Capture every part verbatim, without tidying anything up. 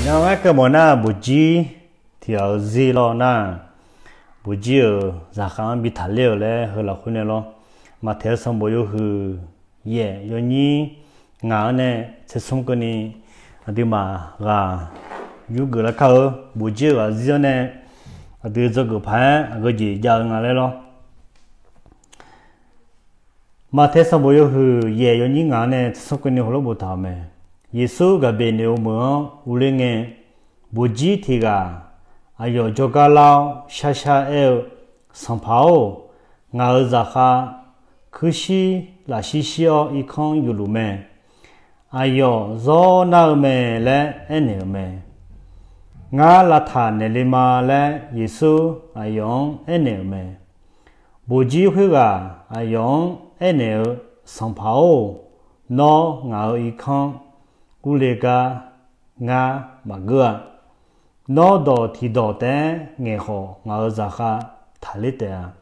Nar ngar keuv mawf nar, buqjir tiq ghaq-euq zir lawr nar, buqjir-euq zaqkhav-anr bi taqler-euq laer heu lafkhoer nae lawr. Maqtaeq-eu sanqbof yawhuiq yaef yawnyir ngaq-anr nae tsersmr keuvni, aqduimaf ghaq yurgeuf lar kar-eu, buqjir-euq ghaq zir-anr nae aqdui dzawgeuf paq-aer aqgeu jeq jav-eu nga laer lawr. Maqtaeq sanqbof yawhuiq yaef yawnyir ngaq-anr nae tsersmr keuvni heulof boftaq-euq mae. Yeqsur Gaqbeqneqo meuq-anr urler ngae, buqjir tiq ghaq aqyawf jawrgar lar-awr sharshar aer-eu, Sanqpaq-or, ngaq-euq zaqkhav kuirshir lafshir shir-awr irkanr yufluf mae. Aqyawf zawr nar-eu mae laer aernaeq-euq mae. Ngar lavtaq naeqle ma laer Yeqsur aqyawf-anr aernaeq-euq mae. Buqjir khoerghaq aqyawf-anr aernaeq-eu, Sanqpaq-or, nawr ngaq-euq irkanr urle gar ngar maqgeur-a. Nawr dawq tiqdawq taef-aer ngaeq khawf, ngaq-euq zaqkhav taqler taef-a.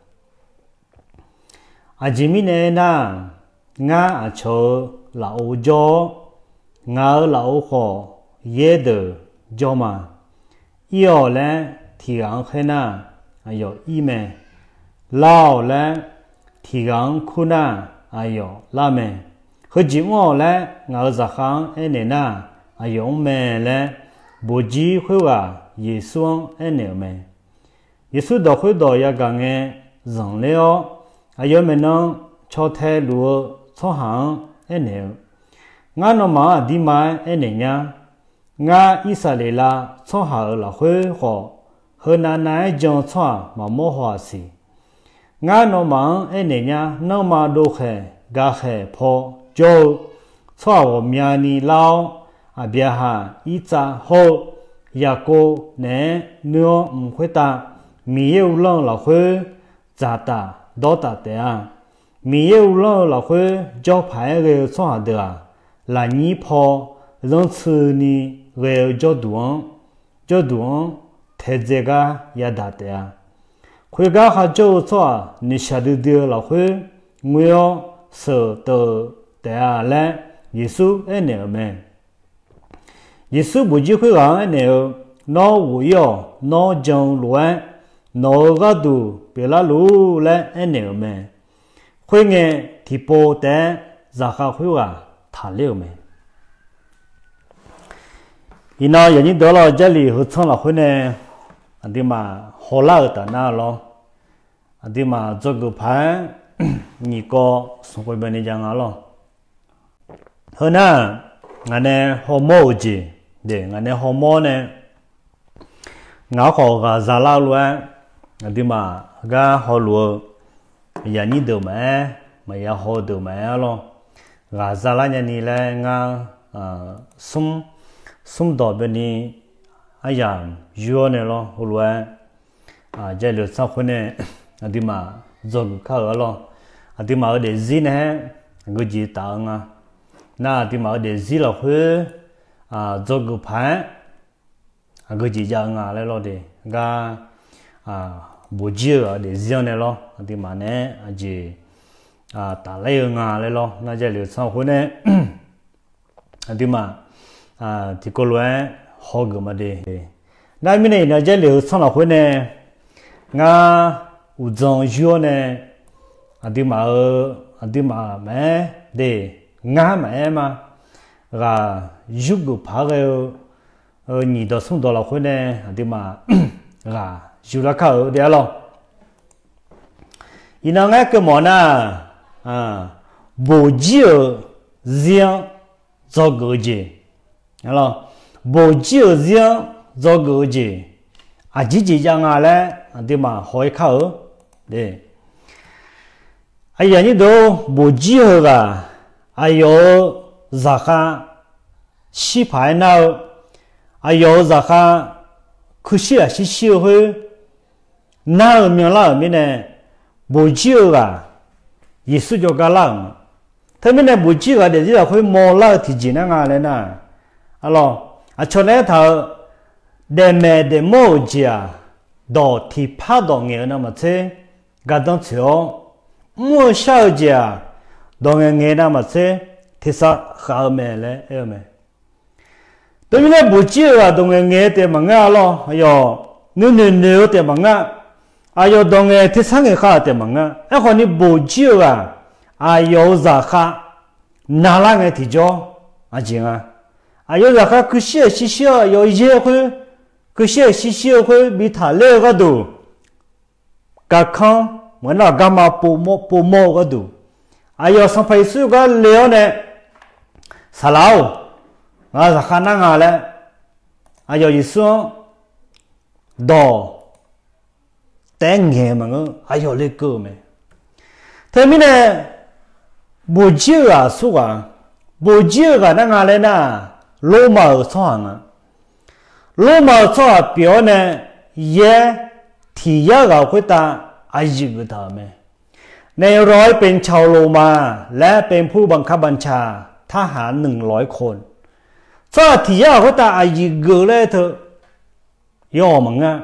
Aqjeq mirnae aernar, ngar aqcawq-euq lafov jawr-awr, ngaq-euq lafov khawf yaer deuq jawr ma. Ir-awq laer tiq ghaq-anr khaer nar, aqyawf ir mae. Lar-awq laer tiq ghaq-anr kur nar, aqyawf lar mae. Heujeq mr-awq laer ngaq-euq zaqkhav-anr aernaeq nar, aqyawf mr mae laer, buqjir khoerghaq Yeqsur-anr aernaeq-euq mae. Yeqsur dawq khoerdawq yagaq ngae zanqler-awr, aqyawf maeqnan caw tae luf-eu tsawrhaq-anr aernaeq-eu, Ngar nawmaf-anr aqdirma-aer aernaeq nyar. Ngar Irsaqleqlav tsawrhaq-euq lafkhoer khawf, heunav nav-aer jan-eu tsawrhaq maqmawr haw-aq siq. Ngar nawmaf-anr aernaeq nyar, nanrma dovkhaeq gakhaeq paw jawr-eu tsawrhaq ghawqmyani lar-awr, Aqbyaqhaq, Irtsav hawr-eu Yaqkov naeq-aer nuir-awr mq khoertav Miqyaer uvlanr-eu lafkhoer dzaqtaf dawrtaf taef-a. Miqyaer uvlanr-eu lafkhoer jawrpaq-aer ghae-eu tsawrhaq deuq-aq, lafnyir paw zanrtsuini ghae-eu jawrduq-anr, jawrduq-anr taedzae gar yadaq taef-a. Khoergar kharjawr-eu tsawrhaq noeqshaq duidui-eu lafkhoer ngoer-awr sheuqteuv taef-a laer Yeqsur aernaeq-euq mae. Yeqsur buqjir khoerghaq-anr aernaeq-eu, Nawr ghof-ir-awq. Nawr jan-eu lof-aer nawq-euq gharduq pyeuflar luf-ur laer aernaeq-euq mae. Khoerngae, tiqpov taef-aer zaqkhav khoerghaq taqler-euq mae. Iqnan yaqnyir deuq-awr lawr, Jarlif heu tsanr lafkhoer nae aqduimaf hawlar-euq taf nar lawr, aqduimaf dzawgeuf paq-aer nyiq kawv smq kawv byanni jav nga lawr. Heu nar, ngaq nae hawmawr-euq jeq, ngaq nae hawmawr nae ngaq-anr khawf ghaq zalar-eu lof-aer, aqduimaf gar hawluf-eu yaqnyir deuq maqaer, maqya haw-eu deuq maqaer-a lawr, ghaq zalar nyani laer ngar smr, smr dawq byanni aryamq yur-awr nae lawr, heulof-aer Jarlif heu tsanr khoer nae aqduimaf dzawgeuf kar-euq-a lawr. Aqduimaf-euq daefzir nae-aer aqgeujeq taf-eu nga. Nar aqduimaf-euq daefzir lafkhoer dzawgeuf paq-aer aqgeujeq jav-eu nga laer lawr de. Gar buqjir-euq daefzir-anr nae lawr, aqduimaf nae-aer aqjeq tafler-eu nga laer lawr, nar Jarlif heu tsanr khoer nae aqduimaf tiqkawv lof-aer hawgeuf ma de. Nar mirnae iqnan Jarlif heu tsanr lafkhoer nae ngar uqdzan yur-awr nae aqduimaf-eu, aqduimaf maqaer de, ngar maqaer ma, ghaq yurgeuf paq-aer ghae-eu nyiq dawq smr dawq lafkhoer nae aqduimaf ghaq yurlar kar-euq de-a lawr. Iqnan ngar keuv mawf nar, boqjir-euq zir-anr dzawgeuf-eu jeq, boqjir-euq zir-anr dzawgeuf-eu jeq, aqjeq jeq jav nga laer aqduimaf haw-ir kar-eu. Aqyuif aqnyir deuq, boqjir heughaq aqyawf-euq zaqkhav shir paq-aer nar-eu, aqyawf-euq zaqkhav kuirshir lafshir shir-eu khoer nar-eu myanlar-euq mirnae, boqjir-eu ghaq Yeqsur jawrgar lar-euq ma. Teumirnae boqjir ghaq daefzir lafkhoer mawrlar-eu tiqjeq nar nga laer nar, a lawr, aqcawq nae aertaq-eu, daefmaeq daefmawr-euq jeq-aq, dawq tiqpar dawq ngaeq-eu navmaqtser gardanr tsoeq-awr, mr-eu shar-eu jeq-aq, dawq ngaeq ngaeq navmaqtser tersar khav-eu mae laer aer-eu mae. Teumirnae boqjir-eu ghaq dawq ngaeq ngaeq-eu taef maqngeur-a lawr, aqyawf nuinoeq noeq-eu taef maqngeur-a. Aqyawf dawq ngaeq tersar ngaeq khav-eu taef maqngeur-a. Aerkhawf ni boqjir-eu ghaq aqyawf-euq zaqkhav navlar ngae tiqjawr aqjeq nga. Aqyawf-euq zaqkhav kuirshir-euq shirshir-awr aqyawf yaer khoer, kuirshir-euq shirshir-eu khoer bi taqler-eu gharduq, garkanr maqngeur nar garma povmawr-eu gharduq, aqyawf Sanqpaq Yeqsur gar le-awr nae, Saqlaq-or, ngaq-euq zaqkhav nar nga laer, aqyawf Yeqsur-anr dawq taef-aer ngaeq-eu maqngeur, aqyawf lekeuv-euq mae. Teumirnae boqjir-eu ghaq aqsurghaq, boqjir-eu ghaq nar nga laer nar, Lormav-euq tsawrhaq nga. Lormav-euq tsawrhaq pyeuf-awr nae, yaer tiq yar ghaq khoertav aqyuif geuf taq-euq mae. ในร้อยเป็นชาวโรมา และเป็นผู้บังคับบัญชาทหารหนึ่งร้อยคน Tsawrhaq tiq yar ghaq khoertav aqyuif geuf laer teu yawawq maqngeur.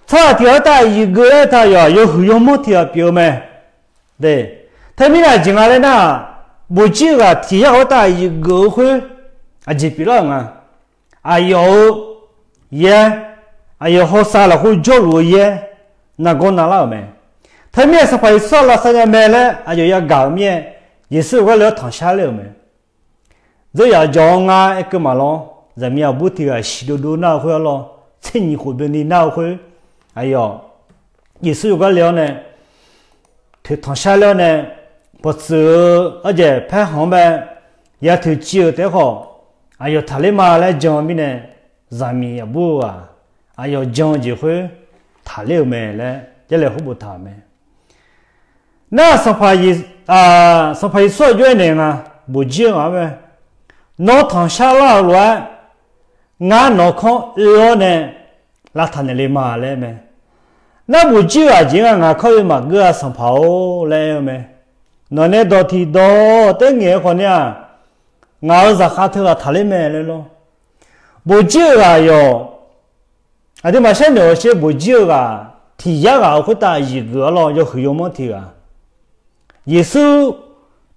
Tsawrhaq tiq ghaq khoertav aqyuif geuf laer teu yawq yawhuiq yawmanr tiq ghaq pyeuf-eu mae. Teumirnae aqjeq nga laer nar, boqjir-eu ghaq tiq yar ghaq khoertav aqyuif geuf-eu khoer aqjeq pyeuflar-euq nga. Aqyawf-euq yaer, aqyawf hawsav lafkhoer jawrluf-eu yaer nargawr navlar-euq mae. Teumirnae Sanqpaq Yeqsur-aq lavsav nya mae laer aqyawf yagaq-euq mirnae, Yeqsur-euq gharle-awr tanqshar ler-euq mae. Dzerzaq jawq-anr ngar aerkeuv maqlawr, zaqmiq aqbur tiq ghaq shiq dovdov nar-eu khoer-a lawr, tser nyiq khof byanni nar-eu khoer, aqyawf Yeqsur-euq gharle-awr nae toeqtanq sharler-awr nae, pawqtsuif-eu arjaeq paerkhanq-anr bae yatoeqciv-euq taef-aer khawf, aqyawf taqler ma laer jan-eu mirnae, zaqmiq aqbur-eu ghaq aqyawf jan-eu jeq khoer taqler-euq mae laer Jarlif khoer boftaq-euq mae. Nar, Sanqpaq Yeqsur aqjox-aer naeq nga, boqjir-eu ghaq-anr mae, nawr tanqshar lar-eu lof-aer ngar nawq kanr oe-awr nae lavtaq naeqle ma laer mae. Nar, boqjir-eu ghaq jeq nga, ngaq kanr oe maqgeur-a Sanqpaq-or laer aer-eu mae. Nawq nae dawq tiqdawq taef-aer ngaeq-eu khawf ni-aq, ngaq-euq zaqkhav teughaq taqler mae laer lawr. Boqjir-eu ghaq yawq, aqduimaf sharnoeq-awq sher, boqjir-eu ghaq tiq yar ghaq-euq khoertav aqyuif geuf-a lawr, yawhuiq yawmanr tiq ghaq, Yeqsur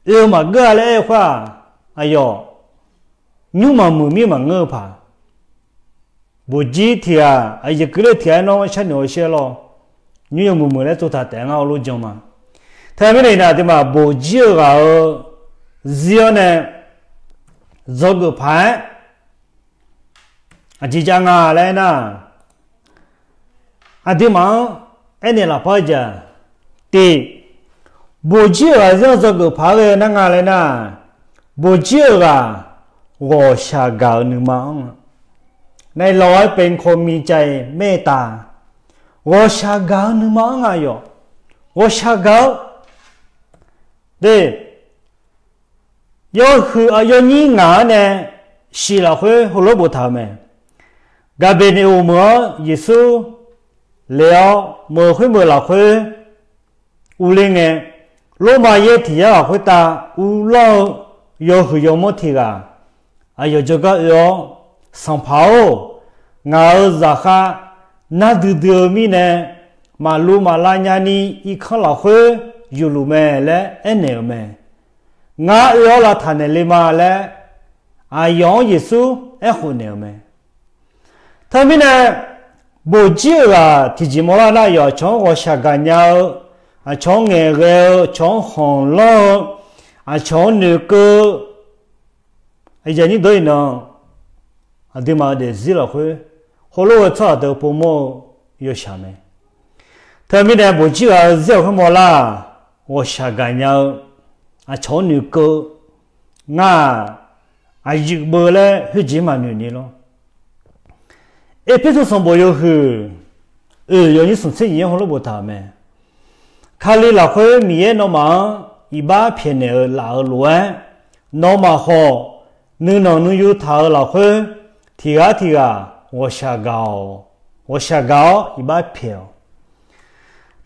oe-eu maqgeur-a laer aer-eu khoer-aq, aqyawf nymr maqmuiq mir maqngeur-eu paq. Boqjir tiq ghaq aqyuif keuvler tiq ghaq-aer nawr sharnoeq-awq sher lawr, nymr yawmuiq muiq laer tsovtaq taef ngar heulof jan ma. Teumirnae iqnan aqduimaf boqjir-eu ghaq-euq zir-awr nae dzawgeuf paq-aer aqjeq jav nga laer aernar, aqduimaf-anr aernaeq lafpar-eu jeq-aq, tiq, boqjir-euq ghaq zir-anr dzawgeuf paq-aer ghae nar nga laer nar, boqjir-euq ghaq ghawqshaq gaq-eu nuima-anr nga. ในร้อยเป็นคนมีใจเมตตา ghawqshaq gaq-eu nuima-anr nga yawq. Ghawqshaq gaq-eu de, yawhuiq aq yawnyir ngaq-anr nae shif lafkhoer heulof boftaq-euq mae. Gaqbeqneqoq meuq-anr Yeqsur le-awr meuq khoermeuq lafkhoer urler ngae, Lormav yaer tiq yar ghaq khoertav urlanr-eu yawhuiq yawmanr tiq ghaq aqyawf jawrgar oe-awr, Sanqpaq-or, ngaq-euq zaqkhav nar duidui-eu mirnae, maqluv maqlav nyani irkanr lafkhoer yufluf mae laer aernaeq-euq mae. Ngar oe-awr lavtaq naeqle ma laer aqyawf-anr Yeqsur aerkhof naeq-euq mae. Teumirnae, boqjir-euq ghaq tiqjeq mawrlar nar, yawf aqcawq-anr ghawqshaq gaqnya-eu, aqcawq-anr ngaeqghae-eu, aqcawq-anr khanqlanr-eu, aqcawq-anr noeqkeuv-eu, aqyuif aqnyir deuq iqnan aqduimaf-euq daefzir lafkhoer heulof-eu tsawrhaq deuq povmawr-eu yawshaq mae. Teumirnae, boqjir ghaq-eu zir-awq khoermawr lar, ghawqshaq gaqnya-eu, aqcawq-anr noeqkeuv-eu, ngar-aq, aqyuif beu laer khoerjeq maqnoeq ni lawr. Erpersu sanqbof yawhuiq oeq yawnyir smq tser nyiq-anr heulof boftaq-euq mae. Kali lafkhoer Miqyaer nawmaf-anr iqbax pyaeqnaeq-eu laf-euq lof-aer, nawmaf khawf nuinanq nuiyu taq-euq lafkhoer, tiq ghaq tiq ghaq ghawqshaq gaq-awq. Ghawqshaq gaq-awr iqbax pyaeq-awq.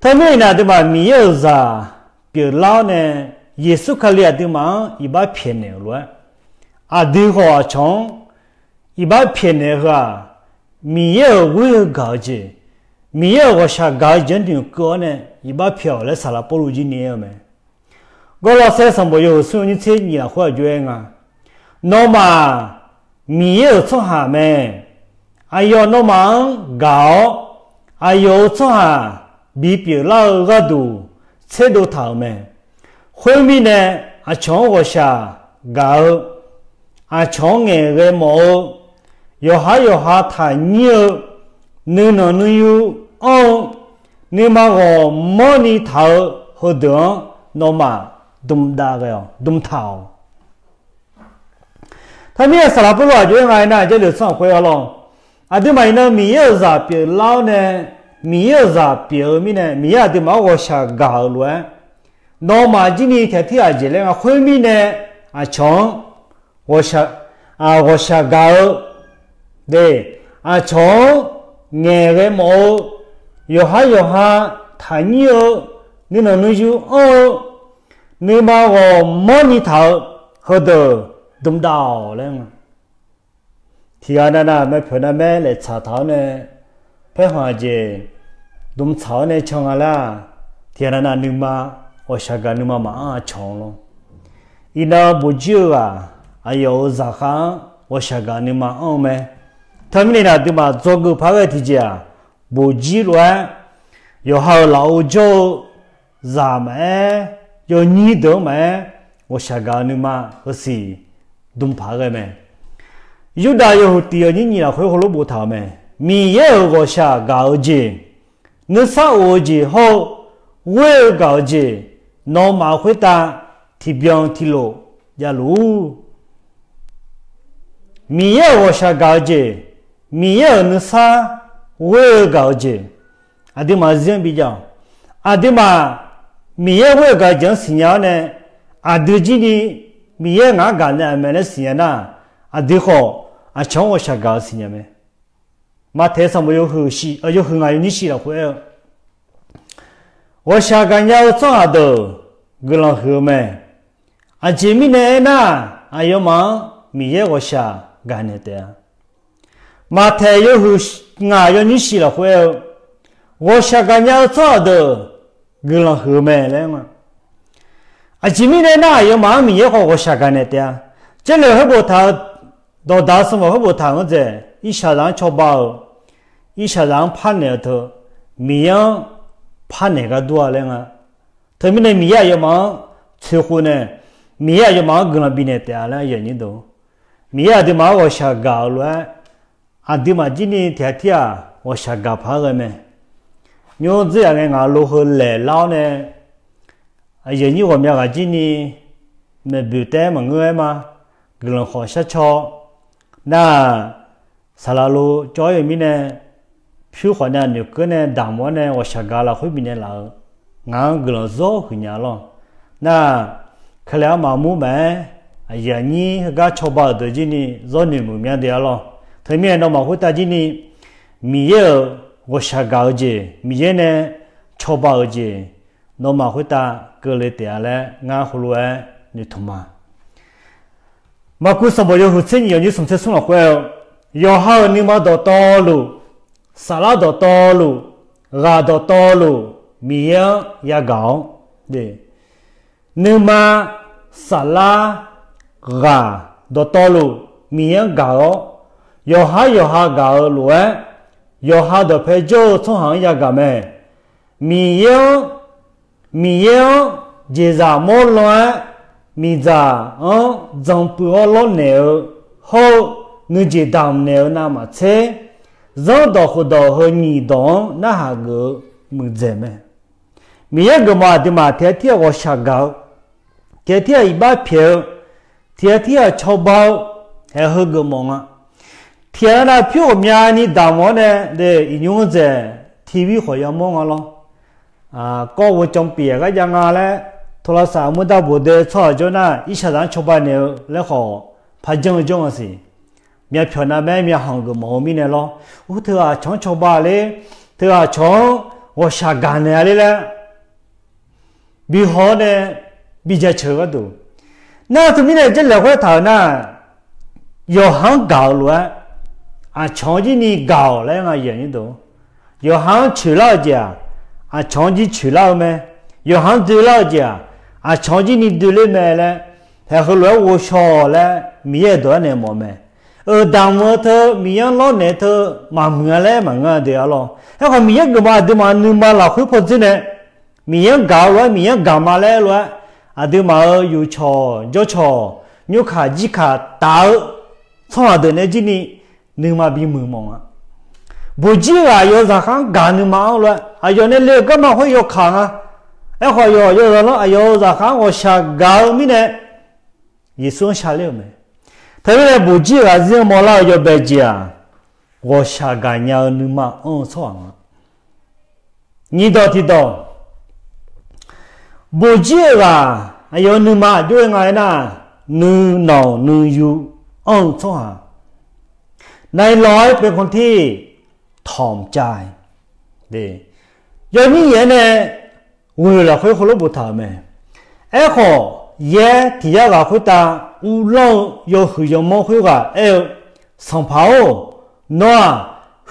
Teumirnae aqduimaf Miqyaer-euq zaq pyeuflar-awr nae, Yeqsur Kali aqduimaf-anr iqbax pyaeqnaeq-euq lof-aer, aqdui khawf aqcawq-anr iqbax pyaeqnaeq-eu heu-aq, Miqyaer-euq ghoer-eu gaq-eu jeq, Miqyaer-euq ghawqshaq gaq-eu jeq-anr noeqkeuv-awr nae iqbax pyaeq-awq laer saqlaq Pawrluv jir ni aer-eu mae. Gawrlawrsaer sanqbof yawhuiq smr yawnyir tser nyiq lafkhoer aqjox-aer nga, nawmaf Miqyaer-euq tsawrhaq mae. Aqyawf nawmaf-anr gaq-awr, aqyawf-euq tsawrhaq bipyeuf lar-eu gharduq tserdov taq-euq mae. Khoermirnae, aqcawq-anr ghawqshaq gaq-eu, aqcawq-anr ngaeqghae mawf-eu, yawqhar yawqha taqnyir-eu, nuinanq nuiyu anr-eu, nuima ghawqmanrni taq-eu heudeuq-anr nawmaf dmqdav ghae-awq, dmqtaq-awq. Teumirnae saqlaq Pawrluv aqjox-aer nga-aer nar, Jarlif-eu tsanr-aq khoer-a lawr. Aqduimaf iqnan Miqyaer-euq zaq pyeuflar-awr nae, Miqyaer-euq zaq pyeuf-eu mirnae, Miqyaer aqduimaf-anr ghawqshaq gaq-euq lof-aer, nawmaf jir ni tiq ghaq tir ghaq jeq laer nga. Khoermirnae, aqcawq-anr ghawqshaq, ghawqshaq gaq-eu, de, aqcawq-anr ngaeqghae mawf-eu, yawqhar yawqha taqnyir-eu, nuinanq nuiyu anr-eu, nuima ghawqmanrni taq-eu heudeuq dmqdav-awq laer nga. Tiqghaq navnav maepyawq navmaer laeqtsaq taq-awr nae, paerkhanq jeq dmqtsaq-awr nae can nga laer-aq, tiqghaq navnav nuima, ghawqshaq gaq nuima maqanr-a cawq-anr lawr. Iqnan bof jir-eu ghaq, aqyawf-euq zaqkhav-anr ghawqshaq gaq nuima anr-eu mae. Teumirnae aqduimaf dzawgeuf paq-aer ghae tiqjeq-aq, bof jir lof-aer, yawqha-euq lafov jawr-eu zaq maqaer, yawnyir deuq-anr maqaer, ghawqshaq gaq-eu nuima heusiq dm paq-aer ghae mae. Yurdav yawhuiq tiq yawnyir nyiq lafkhoer heulof boftaq-euq mae. Miqyaer-euq ghawqshaq gaq-eu jeq, nuisar of-eu jeq hawr-eu ghoer-eu gaq-eu jeq, nawmaf khoertav tiqbyan tiqlof javluf-ur. Miqyaer-euq ghawqshaq gaq-eu jeq, Miqyaer-euq nuisar ghoer-eu gaq-eu jeq, aqduimaf zir-anr bijav-awq. Aqduimaf Miqyaer ghoer-eu gaq-eu jeq-anr siqnya-awr nae, aqdui jir ni Miqyaer ngaq-anr gaq naeq-euq mae laer siqnya nar, aqdui khawf aqcawq-anr ghawqshaq gaq-eu siqnya mae. Maqtaeq sanqbof yawhuiq ngaq yawnyir shif lafkhoer aer-eu, ghawqshaq gaqnya-eu tsawrhaq deuq guiqlanq huiq-eu mae. Aqjeq mirnae aernar, aqyawfmaf-anr Miqyaer ghawqshaq gaqnaeq taef-a. Maqtaeq yawhuiq ngaq yawnyir shif lafkhoer aer-eu, ghawqshaq gaqnya-eu tsawrhaq deuq guiqlanq huiq-eu mae laer nga. Aqjeq mirnae aernar, aqyawfmaf-anr Miqyaer khawf ghawqshaq gaqnaeq taef-a. Jarlif khoer boftaq-eu, dawqdaq sanqbof khoer boftaq-euq-anr dzaeq, irshaqzaq-anr cawba-euq, irshaqzaq-anr parnaeq-eu teu, Miqyaer-anr parnaeq gar dur-a laer nga. Teumirnae Miqyaer aqyawfmaf-anr tsoeqkhof nae, Miqyaer aqyawfmaf-anr guiqlanq bifnaeq taef-a laer aqyuif aqnyir deuq, Miqyaer aqduimaf-anr ghawqshaq gaq-eu lof-aer, aqduimaf jir ni tiq ghaq tir-aq ghawqshaq gaq paq-aer ghae mae. Nymr dzeur yaf ngae ngaq lo heu laeq lar-awr nae, aqyuif aqnyir ghawqmya ghaq jir ni maeqboeq taef-aer maqngeur-aer ma. Guiqlanq khawf shar caw nar, saqlaq lo cawv-aer-euq mirnae, pyur khawf nae aqnoeq keuv nae damq-awr nae ghawqshaq gaq lafkhoer bifnaeq laf-eu, ngaq-anr guiqlanq zawr huiqnya lawr. Nar, kali armaf mur maqaer, aqyuif aqnyir heugar cawba-euq deuq jir ni zawr noeqmuiq mya deuq-a lawr. Teumirnae nawmaf khoertav jir ni Miqyaer-euq ghawqshaq gaq-eu jeq, Miqyaer nae cawba-euq jeq, nawmaf khoertav keuvle taef-a laer ngar heulof-aer noeqtmq ma. Maqkuv sanqbof yawhuiq tser nyiq yawnyir smq tser smr lafkhoer aer-eu, yawqha-euq nuima dawqtawvluf, saflar dawqtawvluf, ghaq dawqtawvluf, Miqyaer-anr yagaq-awr, nuima, saflar, ghaq dawqtawvluf, Miqyaer-anr gaq-awr, yawqhar yawqha gaq-eu lof-aer, yawqha dawqpae jawr-eu tsawrhaq-anr yagaq mae. Miqyaer-anr, Miqyaer-anr jeqzaq mawr lan-aer, miqdzaq-anr dzan puiv-awr lawrnaeq-eu hawr-eu, nuijeq damq naeq-eu navmaqtser, zanrdawq khofdawq heu nyiq dawq-anr narhaq geuf-eu muiqdzaeq mae. Miqyaer geufmawf aqduimaf tiq ghaq tir-aq ghawqshaq gaq-eu, tiq ghaq tir-aq iqbax pyaeq-eu, tiq ghaq tir-aq cawba-eu, haeq heu geufmawf nga. Tiq ghaq nav pyur ghawqmyani damq-awr nae, iqnymr dzaeq tiq vir khawf yamawr nga lawr. Kawv ghof canpiq-aq gar jav nga laer, tawlavsaq murda bof dae tsawrhaq jawr nar, irshaqzaq-anr cawba naeq-eu laer khawf par janr-eu jawr nga siq. Myavpyawq navmaer myavhanq geufmawf-eu mirnae lawr. Ur, teughaq aqcawq-anr cawba ler, teughaq aqcawq-anr ghawqshaq gaq naeq-a ler laer bihaw-awr nae bijaceuq-eu gharduq. Nar teumirnae Jarlif khoertaq-euq nar, yawqha-anr gaq-euq lof-aer, aqcawq-anr jir ni gaq-awq laer nga. Yawqha-anr coeqlar-eu jeq-aq, aqcawq-anr jir coeqlar-eu mae. Yawqha-anr doelar-eu jeq-aq, aqcawq-anr jir ni doeler mae laer, haeq heulof-aer ghovshaw laer Miqyaer dawq-aer naeq mawf mae. Euqdamq-eu teu, Miqyaer-anr lawrnaeq teu maqmuiq-a laer maqngeur-a de arlawr. Aerkhawf Miqyaer geufma aqduimaf nuima lafkhoer pawdzer nae, Miqyaer-anr gaq-eu lof-aer, Miqyaer-anr gaq ma laer lof-aer, aqduimaf-euq yufcawq jawrcawq, nymrkaq jirkaq taf-eu tsawrhaq deuq nae jirni nuima bimuiq mawf nga. Buqjir-eu ghaq aqyawf-euq zaqkhav-anr gaq nuima-anr lof-aer, aqyawf nae le-euq garma khoer yawkaq nga. Aerkhawf yawqyawzanq lar aqyawf-euq zaqkhav-anr ghawqshaq gaq-eu mirnae, Yeqsur-anr sharler-euq mae. Teumirnae buqjir-euq ghaq zir-anr mawrlar-eu yawbae jeq-aq, ghawqshaq gaqnya-eu nuima anr-eu tsawrhaq nga. Nyiqdawq tiqdawq, buqjir-euq ghaq aqyawf-euq nuima aqjox-aer nga aernar, nuinanq nuiyu anr-eu tsawrhaq, ในร้อยเป็นคนที่ถ่อมใจ. Yawnyir yaef-aer nae ghoeq lafkhoer heulof boftaq-euq mae. Aerkhawf, yaer tiq yar ghaq khoertav uvlanr-eu yawhuiq yawmawr khoerghaq aer-eu, Sanqpaq-or, nawr-aq,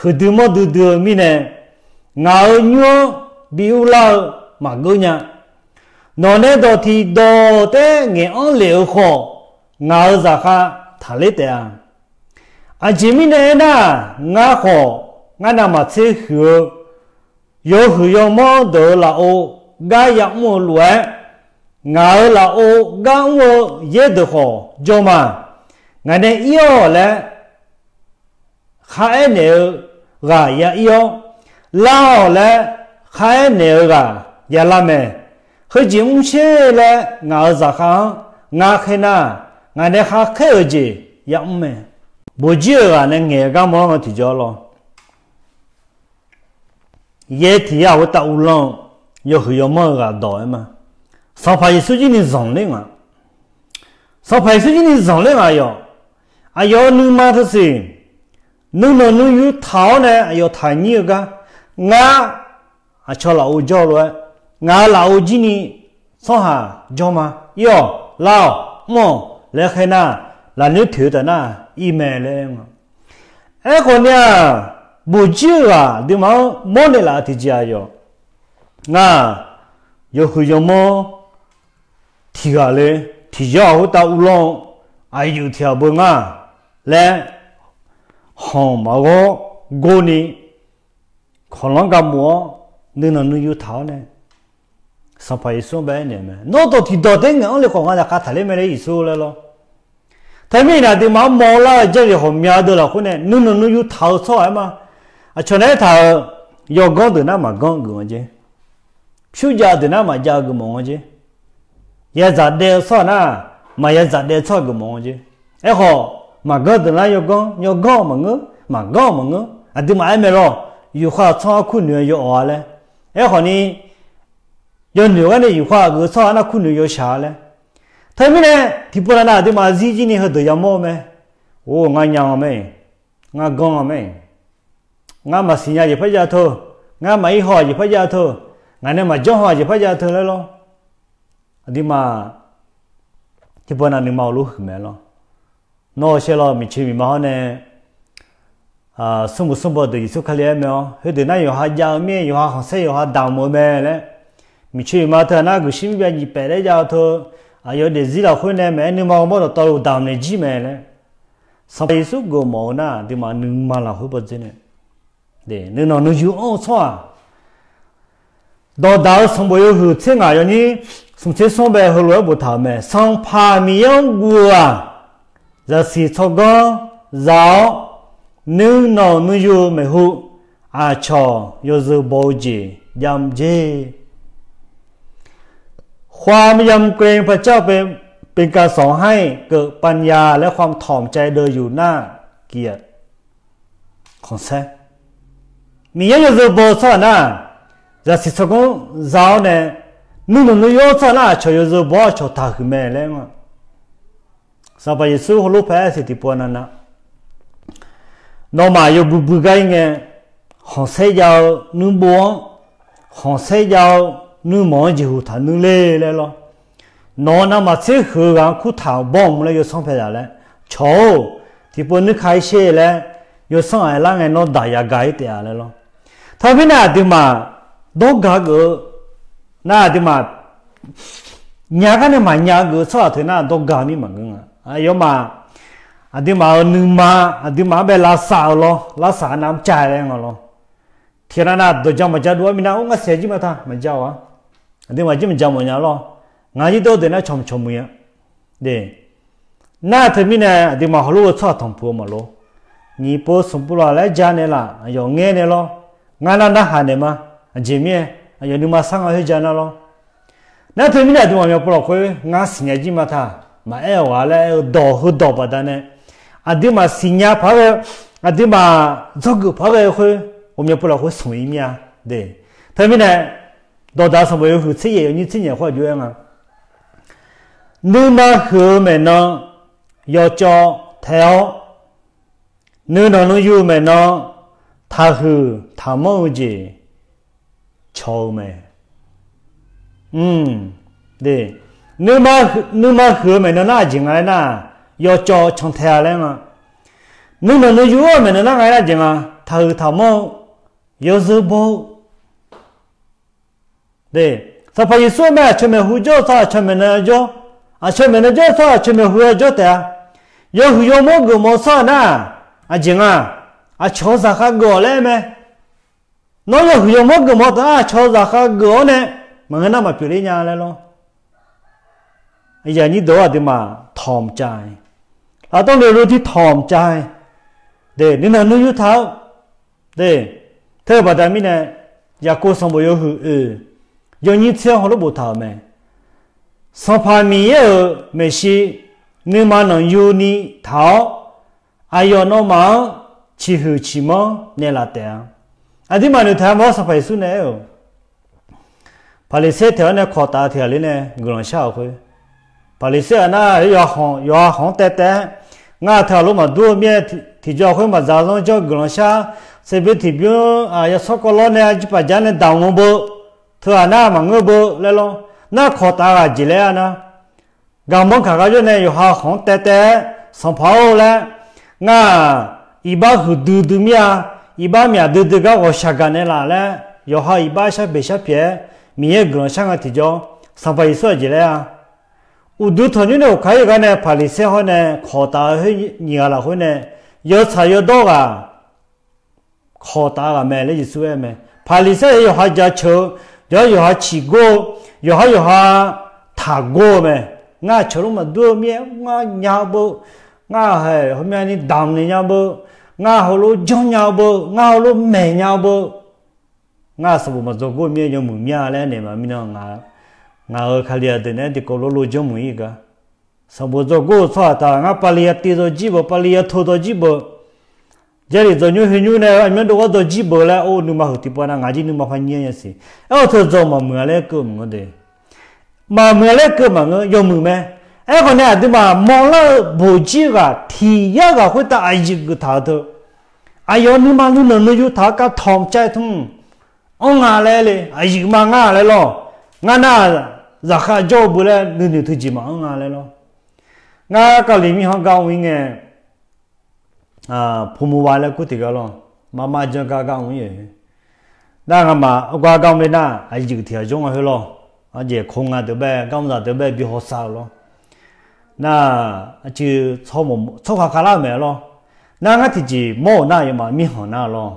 huiqdui manrdui dui-eu mirnae, ngaq-euq nymr-anr bi urlar-eu maqgeur nya. Nawq nae dawq tiqdawq taef-aer ngaeq-anr lef-euq khawf, ngaq-euq zaqkhav taqler taef-a. Aqjeq mirnae aernar, ngar khawf ngar navmaqtser huiq-eu yawhuiq yawmawr deuq-euq lafov gar yamr-eu lof-aer, ngaq-euq lafov gar mr-eu yaer deuq khawf jawr ma. Ngaq nae ir-awq laer kharaer naeq-eu ghaq ya ir-awr, lar-awq laer kharaer naeq-eu ghaq ya lar mae. Heujeq mr sher laer ngaq-euq zaqkhav-anr ngar khaer nar, ngaq nae khar khaer-euq jeq yamr mae. Buqjir-euq ghaq nae ngaeq-eu gar mawr-anr nga tiqjawr lawr. Yaer tiq yar khoertav uvlanr-eu yawhuiq yawmawr-eu ghaq dawq-aer ma. Sanqpaq Yeqsur jirni zanqler nga. Sanqpaq Yeqsur jirni zanqler nga yawq. Aqyawf-euq nuima teusiq, nuinanq nuiyu taq-awr nae aqyawf taqnyir-eu gar, ngar aqcawq lafov jawr-eu lof-aer, ngaq-euq lafov jirni tsawrhaq jawr ma. Ir-awq, lar-awq, mr-awq laer khaer nar, lafnoer toeq-eu taf nar ir mae laer nga. Aerkhawf ni-aq, buqjir-euq ghaq aqduimaf-anr mawrnaeq laf-eu tiqjeq-aq yawq, ngar yawhuiq yawmawr tiq ghaq le, tiq yar khoertav uvlanr-eu aqyuif tiq ghaq beu ngar laer, khanq maqghawr gorni kawqlanr gar mov-awr, nuinanq nuiyu taq-awr nae, Sanqpaq Yeqsur-anr bae aernaeq-eu mae. Nawr dawq tiqdawq taef-aer ngaeq-anr le khawf ngar zaqkhav taqler mae laer Yeqsur laer lawr. Teumirnae aqduimaf-anr mawrlar-eu jarlif ghawqmya deuq lafkhoer nae nuinanq nuiyu taq-eu tsawrhaq-aer ma. Aqcawq naeq-aer taq-euq yawganr deuq nar maqganr geuf nga jer. Pyurjav deuq nar maqjav geuf mawf nga jer. Yadzaq daev-eu tsawrhaq nar, maqyadzaq daev tsawrhaq geuf mawf nga jer. Aerkhawf, maqganr deuq nar yawganr, yawganr-awq maqngeur, maqganr-awq maqngeur. Aqduimaf aer mae lawr, yufkhav tsanr-awr kurnoeq-eu yawawq-a laer. Aerkhawf ni, yawnoeq gar nae yufkhav geuf-eu tsawrhaq nar kurnoeq yawshaq-a laer. Teumirnae, tiqpov nav nav aqduimaf zir jir ni heudeuq yamawr-eu mae. Or, ngar nya-a mae. Ngar ganr-a mae. Ngar maqsiq nya jeq parjav teu, ngar maq-ir haw-aq jeq parjav teu, ngaq nae maqjanr haw-aq jeq parjav teu laer lawr. Aqduimaf tiqpov nav nuima-euq lof huiq mae lawr. Nawr-eu shaer lawr, miqcoeq miqma hawr nae smrmuiq smrbaw deuq Yeqsur Kali aer mae-awr, heudeuq nar yawqha jav-eu mir-aer, yawqha khanqsaer yawqha damq-eu mae laer, miqcoeq miqma teu nar guiqshir mirbyav nyiq paef laer jav-eu teu, aqyawf daefzir lafkhoer nae maeq-aer nuima ghawrmawr dawqtawvluf damq naeq jir mae laer, Sanqpaq Yeqsur geufmawf-eu nar aqduimaf nuima lafkhoer bawdzer nae nuinanq nuiyu anr-eu tsawrhaq, dawqdaq-eu sanqbof yawhuiq tser ngaq yawnyir smq tser smr bae heulof-aer boftaq-euq mae. Sanqpaq Miqyaer-anr guv-eu-aq, zaqsiq tsawrganr za-awr, nuinanq nuiyu maeqhu aqcawq yawzeu baw-eu jeq jav jer. ความยำเกรงพระเจ้าเป็นการสอนให้เกิดปัญญา และความถ่อมใจเดินอยู่หน้าเกียรติของแท้ Miqyaer yawzeu baw-eu tsawrhaq nar, zaqsiq tsawrganr za-awr nae, nuinanq nuiyu-awr tsawrhaq nar aqcawq yawzeu baw-awr aqcawq taqhuiq mae laer nga. Sanqpaq Yeqsur heulof pae-aer siq tiqpov nav nav, nawmaf yawbui bui gar-ir ngae, khanqsaer jav-eu nuirbo-anr, khanqsaer jav-eu nuirmanq-anr jeqhuq taqnuir ler laer lawr. Nawq-eu navmaqtser huiq-eu ghaq-anr kurtaq-euq bawr-eu laer yawsanr pae zaq laer, cawq-or, tiqpov nuirka-ir sher laer, yawsanr ghaq aerlar ngae nawr daq yagaq-ir taef-a laer lawr. Teumirnae aqduimaf dawrgaq geuf-eu nar aqduimaf nya gar nae maqnya geuf-eu tsawrhaq teu nar dawrgaq mir maqngeur nga. Aqyawfmaf Aqduimaf-euq nuima, aqduimaf-anr bae lavsav-euq lawr, lavsav nav mr cav laer nga lawr. Tiqghaq nav nav dawqja maqja dov-ar minav-or, ngar siqnya jir ma ta maqja-awq-ar. Aqduimaf jir maqja mawf nya lawr. Ngaq jir dawr deuq nar cawq cawq muiq-a. Nar teumirnae aqduimaf hawlof-eu tsawrhaq tanqpuq-eu maqlof. Nyiq pov smq pov laf laer ja naeqlaf, aqyawf ngaer nae lawr. Ngar nar narhaq naeq ma. Aqjeq mirnae aqyawf nuima sar nga khoer ja nar lawr. Nar teumirnae aqduimaf myavpov lafkhoer ngar siqnya jir ma ta maqaer-awq ghaq laer aer-eu dawq heudawq baqdanae, aqduimaf siqnya paq-aer ghae, aqduimaf dzawgeuf paq-aer ghae-eu khoer, ghawqmya pov lafkhoer smq-ir mir-a. Teumirnae dawqdaq sanqbof yawhuiq tser yaeq yawnyir tser nyaeq khoer aqjox-aer nga. Nuima huiq-eu maeqnan yawcawv tae-awr, nuinanq nuiyu maeqnan taqhuiq taqmanr-eu jeq cawq-eu mae. Nuima huiq-eu maeqnan nar aqjeq nga laer nar, yawcawv cantae-a laer nga. Nuinanq nuiyu-eu maeqnan nar nga laer nar aqjeq nga, taqhuiq taqmanr-eu, yawzeu baw-eu. Sanqpaq Yeqsur-anr mae aqcawq maeqhu jawr-eu tsawrhaq aqcawq maeqnan jawr, aqcawq maeqnan jawr-eu tsawrhaq aqcawq maeqhu-a jawr taef-a. Yawhuiq yawmanr geufmawf-eu tsawrhaq nar, aqjeq nga, aqcawq-euq zaqkhav geuf-awq laer mae. Nawr yawhuiq yawmanr geufmawf-eu taf nar aqcawq-euq zaqkhav geuf-awr nae maqngeur nar maqpyeuf ler nya laer lawr. Aqyuif aqnyir deuq-awr aqduimaf tawq mqcav-a. Lafdawr loeloer tir tawq mqcav-a. Nuinanq nuiyu taq-awr, teu-eu baqda mirnae, Yaqkov sanqbof yawhuiq oeq yawnyir tser-anr hawlof boftaq-euq mae. Sanqpaq Miqyaer-euq maeqshi nuima nanqyuni taq-awr, aqyawf nawmaf-anr ciqhuiq ciqmanr naeqlaf taef-a. Aqduimaf noeqtaq-a mawr Sanqpaq Yeqsur nae aer-euq, Paqliqsaer taef-awr nae kawq taf-eu tiq ghaq ler nae guiqlanq shar-euq khoer, Paqliqsaer-aq nar yawqha khanq-anr taev taev-aer, ngar teu aqlof maqdur-eu mir-aer tiqjawr khoer maqdzaq zanr jawr guiqlanq shar, seqbymr tiqbymr yawsanr kawv lawr nae arjir paf jar nae damq-eu beu, teu ghaq nar maqngeur beu laer lawr. Nar kawq taf-eu ghaq jeq laer-a nar, garmanr kaq gar jawr nae yawqha khanq-anr taev taev-aer, Sanqpaq-or laer, ngar iqbax huiqdui dui mir-a, iqbax myaq duidui gar ghawqshaq gaq naeqlaf laer, yawqha iqbax sharbeq sharpyaeq-aer Miqyaer guiqlanq shar nga tiqjawr, Sanqpaq Yeqsur aqjeq laer-a. Uqduq tanqnymr nae ghofkaq-ir gar nae Paqliqsaer hawr nae kawq taf-eu khoer nyiq ghaq lafkhoer nae, yawtsaq yawdawr ghaq kawq taf-eu ghaq mae laer Yeqsur aer mae. Paqliqsaer yawqha jaceuq-eu, yawqha yawqha ciqgor-eu, yawqha yawqha taqgor-eu mae. Ngar aqcawq lor maqdur-eu mir-aer ngar nya-eu beu, ngar haeq hawmyani damq naeq nya-eu beu, ngar heulof janrnya-eu beu, ngar heulof maeqnya-eu beu, ngar sanqbof maqdzawgor mir-aer yawmuiq mir-a laer naeq ma mirnan, ngaq-euq Kali-aq deuq naeq-aer tiqkawv lof lof janrmuiq-ir gar. Sanqbof dzawgor-eu tsawrhaq taq ngar Paqliqsaer ya tiv dawqjir beu, Paqliqsaer ya to dawqjir beu, Jarlif dzawqnymr hoenymr nae aqmyanr dov gar dawqjir beu laer or nuima heuq tiqpov nav ngaq jir nuima par nyir-a nya siq. Aer-awr teu dzaw maqmuiq-a laer keuv maqngeur de. Maqmuiq-a laer keuv maqngeur, yawmuiq mae. Aerkhawf nae aqduimaf mawrlar-eu boqjir ghaq tiq yar ghaq khoertav aqyuif geuf taq-eu teu, aqyawf nuima nuinanq nuiyu taq-eu kav tawq mqcav-aer tmr, anr nga laer le, aqyuif ma ngar laer lawr. Ngar nar zaqkhav jawr-eu beu laer nuinoeq teujeq maqanr nga laer lawr. Ngar Kali mirkhanq-anr gar mr-ir ngae, Pumuva laer kur tiq ghaq lawr, marmar janr gar gar mr-ir-euq. Nar ngamaf argar gar mr le nar aqyuif tiq ghaq jawr nga khoer lawr. Aqjeq ko nga deuq bae gar mr zaq deuq bae bi hawsav-eu lawr. Nar aqcuiv tsawrkhav khavlar-eu mae lawr. Nar ngar tiqjeq mawr-euq nar yawmaf mirkhanq nar lawr.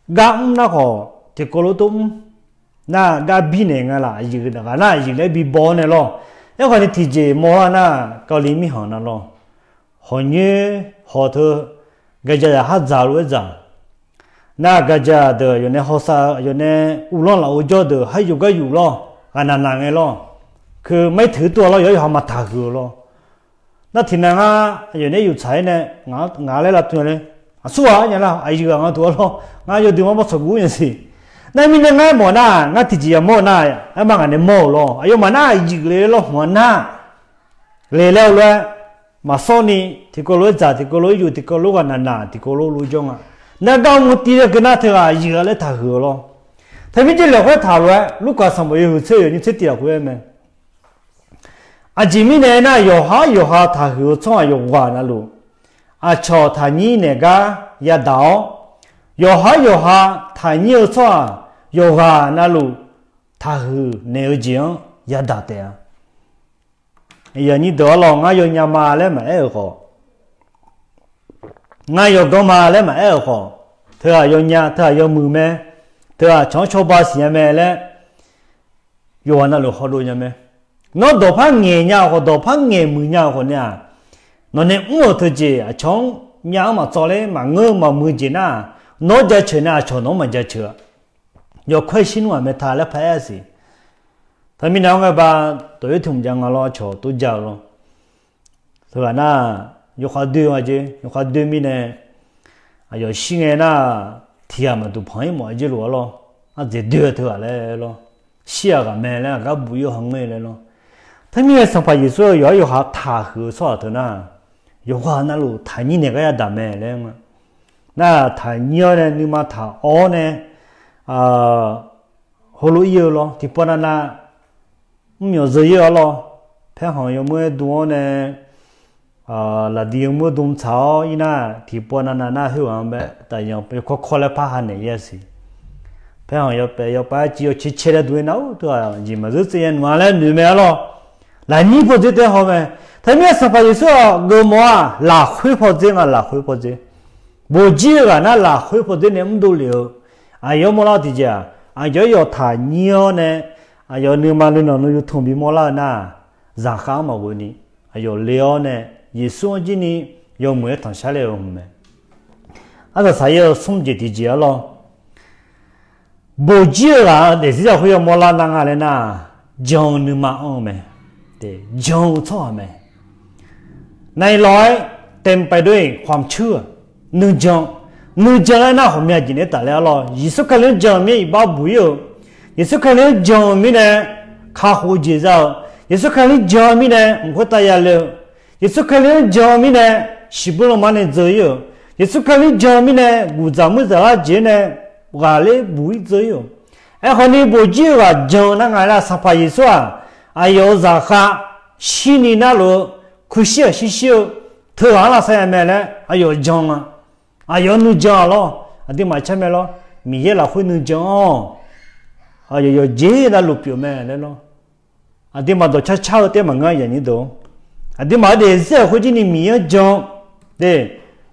Gar mr nar khawf tiqkawv lof tov mr. Nar gar birnaeq nga laf, aqyuif ghaq nar aqyuif laer bibaw-awr nae lawr. Aerkhawf ni tiqjeq mawr lar nar Kali mirkhanq nar lawr. Hawq nyoer hawq teu gaqjaq zaq har dzaq lof-aer dzaq. Nar gaqjaq deuq aqyawf nae hawsav-eu aqyawf nae uvlanr laf-eu jawr deuq har yuf gar yuf lawr, ghaqnaq naq ngae lawr. Keu mar-ir teuq-ir tov-a lawr, yawqhar yawqha maqtaq huiq-eu lawr. Nar tiqnan ngar aqyawf nae yuf tsaq-ir nae ngaq laer lavtmq nya le. Aqsurghaq nya lar aqyuif ghaq nga tuq-a lawr, ngar yawdui mar mar tsawq guv nya siq. Nar mirnae ngar mawf nar ngar tiqjeq yamawr-eu nar, aerma ngaq nae mawr-euq lawr, aqyawfmaf nar aqyuif le lawr hmq-a nar le laer-eu lof-aer maqsawr ni tiqkawv lof-aer dzaq, tiqkawv lof-aer yuf, tiqkawv lof ghaqnaq naq, tiqkawv lof lof jawr nga. Nar gar mr tiv-aer keuv nar teughaq aqyuif-a laer taq huiq-eu lawr. Teumirnae laeqkhoer taqlof-aer Lurkaf sanqbof yawhuiq tser yawnyir tser tiq lafkhoer aer mae. Aqjeq mirnae aernar, yawqhar yawqha taqhuiq-eu tsawrhaq yawqghaq navluf, aqcawq taqnyir naeq gar yadaq-awr, yawqhar yawqha taqnyir-eu tsawrhaq yawqghaq navluf, taqhuiq naeq-eu jeq-anr yadaq taef-a. Aqnyir deuq-ar lawr, ngar yawnya ma laer maqaer-euq khawf, Ngar yawqganr ma laer maqaer-euq khawf, teughaq yawnya, teughaq yawmuiq mae, teughaq aqcawq-anr cawba siqnya mae laer, yawqghaq navluf hawdov nya mae. Nawr dawqpar ngaeq nya-euq khawf, dawqpar ngaeq muiq nya-euq khawf nae-aq, nawqnae mr-euq teujeq aqcawq-anr nya-anr maqtsawv ler maqngeur maqmuiq jeq nar, nawr jaceuq nae aqcawq nawq-anr maqjaceuq-a. Yawkawr shir nmr-aq mae ta laer paraer-a siq. Teumirnae-awr ngae ba, dawq-ir tmq jav nga lawr, aqcawq tov ja-eu lawr. Teughaq nar, yawkhav doer nga jeq, yawkhav doer mirnae, aqyawf shir ngae nar, tiqghaq maqduq panq-ir mawf-aer jir lof-a lawr. Ardzaeq doer-eu teughaq laer lawr. Shir-aq ghaq mae laer aqgar buq-ir-eu hawngae laer lawr. Teumirnae Sanqpaq Yeqsur-eu yawqha yawqha taqhuiq-eu tsawrhaq teu nar, yawqghaq navluf taqnyir naeq gar yadaq mae laer nga. Nar taqnyir-awr nae nuima taq-awr nae, heulof-ir-eu lawr, tiqpov navnav mrmyawf zeu-ir-awr lawr, paerkhanq yawmuir-aer dm-awr nae, laqdi yawmuir dm tsaq-awr ir nar, tiqpov navnav nar khoerghaq-anr bae taqyan yawkawr kawr laer parha naeq-ir-a siq. Paerkhanq yawpaef yawpav-aer civ yawcaer caer laer dm-ir nar, ur teughaq jeq maqzeur tsaev ya nmq-a laer noeq mae-a lawr. Lafnyir pawdzer taef-aer haw mae. Teumirnae Sanqpaq Yeqsur-aq geufmawf-aq lafkhoer pawdzer nga, lafkhoer pawdzer. Boqjir-eu ghaq nar lafkhoer pawdzer nae mrdov lef-eu, aqyawf mawrlar-eu tiqjeq-aq, aqyawf yawf taqnyir-awr nae, aqyawf nuima nuinanq nuiyu tmq bimawr lar-eu nar, zaqkhav-anr maqghoe ni, aqyawf le-awr nae, Yeqsur-anr jir ni yawmuiq-aer tanqshar ler-eu hmq mae. Arsaq saq-ir-eu smr jeq tiqjeq-a lawr. Boqjir-eu ghaq-anr daefzir zaqkhoer yawmawr lar nar nga laer nar, jan-eu nuima anr-eu mae. Jan-eu tsawrhaq mae. Naiqlawq-aer เต็มไปด้วยความเชื่อ nuijan, nuijan laer nar ghawqmya jeq naeq-aer tafler-a lawr. Yeqsur Kali-anr jan-eu mir-aer iqbax buq-ir-eu, Yeqsur Kali-anr jan-eu mirnae kakhof-eu jeq za-eu, Yeqsur Kali-anr jan-eu mirnae mq khoertav yale-eu, Yeqsur Kali-anr jan-eu mirnae shiqbuir lanma nae dzeur-ir-euq, Yeqsur Kali-anr jan-eu mirnae guqdzaq muirzaq lar jeq-aer nae ghaqler buq-ir dzeur-ir-euq. Aerkhawf ni boqjir-eu ghaq jan-eu nar nga laer Sanqpaq Yeqsur-aq, aqyawf-euq zaqkhav shirni narluf-eu, kuirshir-aq shirshir-eu, teughaq-anr lavsav ya mae laer aqyawf jan nga. Aqyawf nuijan-a lawr, aqduimaf car mae lawr, Miqyaer lafkhoer nuijan-awr, aqyawf yawqjeq navluf pyeuf mae laer lawr. Aqduimaf dawqcar car-eu taef maqngeur-a yaqnyir deuq. Aqduimaf-euq daefzir-euq khoerjir ni Miqyaer-anr jan,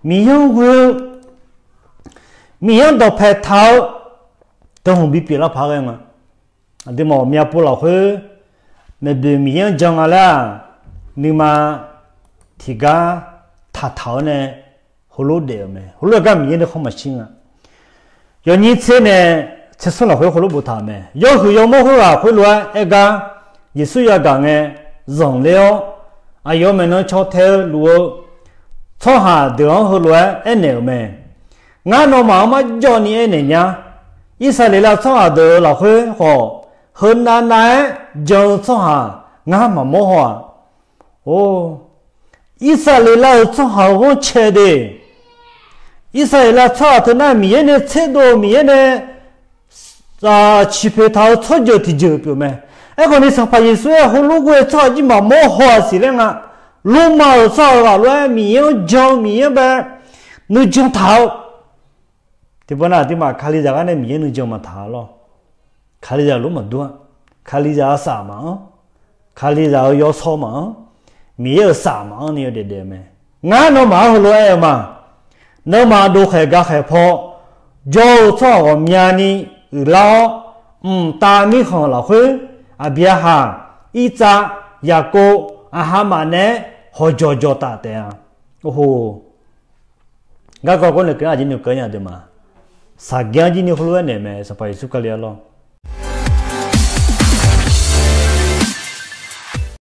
Miqyaer-anr ghoe-eu, Miqyaer-anr dawqpae taq-eu, dawqhmq bipyeuf lar paq-aer ghae nga. Aqduimaf ghawqmya pov lafkhoer maeqboeq Miqyaer-anr jan nga laer-aq, nuima tiqgar taqtaq-awr nae heulof daef-euq mae. Heulof-aer gar Miqyaer nuikhanr maqshir nga. Yawnyir tser nae tser smr lafkhoer heulof boftaq-euq mae. Yawhuiq yawmawr khoerghaq khoerlof-aer aer gar, Yeqsur yagaq ngae zanqler-awr, aqyawf maeqnan caw tae-eu luf-eu tsawrhaq deuq-anr heulof-aer aernaeq-euq mae. Ngar nawmaf-anr marjawv ni aernaeq nya. Irsaqleqlav tsawrhaq deuq-euq lafkhoer khawf, heunav nav-aer jan-eu tsawrhaq ngar maqmawr haw-aq. Or, Irsaqleqlav-euq tsawrhaq-euq ghanrcae de. Irsaqleqlav tsawrhaq teu nar Miqyaer nae tserdov-eu Miqyaer nae ciqpoeq taq-eu tsawrjeuq tiqjeuq pyeuf mae. Aerkhawf ni Sanqpaq Yeqsur-aer heulof ghoe-eu tsawrhaq jir maqmawr haw-aq siq laer nga. Lormav-euq tsawrhaq-euq ghaq lof-aer Miqyaer-anr jan-eu Miqyaer-anr bae nuijan taq-eu. Tiqpov nav aqduimaf kalizaq gar nae Miqyaer nuijan maqtaq-a lawr. Kalizaq lof maqdur-a. Kalizaq-euq saf maqanr. Kalizaq-euq yawsaw maqanr. Miqyaer-euq saf maqanr ni yawdaef daef-eu mae. Ngar nawmaf-anr heulof-aer aer-eu ma. Nawmaf dovkhaeq gakhaeq paw jawr-eu tsawrhaq ghawqmyani uiqlar-awr, mqtav mirkhanq lafkhoer, Aqbyaqhaq, Irtsav, Yaqkov, aqhamaf naeq-aer hawqjawq jawqtaf taef-a. Or, garkawv kawr nae keuvlar jir nuikeuv nya deuq ma. Saqgyanr jir ni heulof-aer naeq mae, Sanqpaq Yeqsur Kali-a lawr.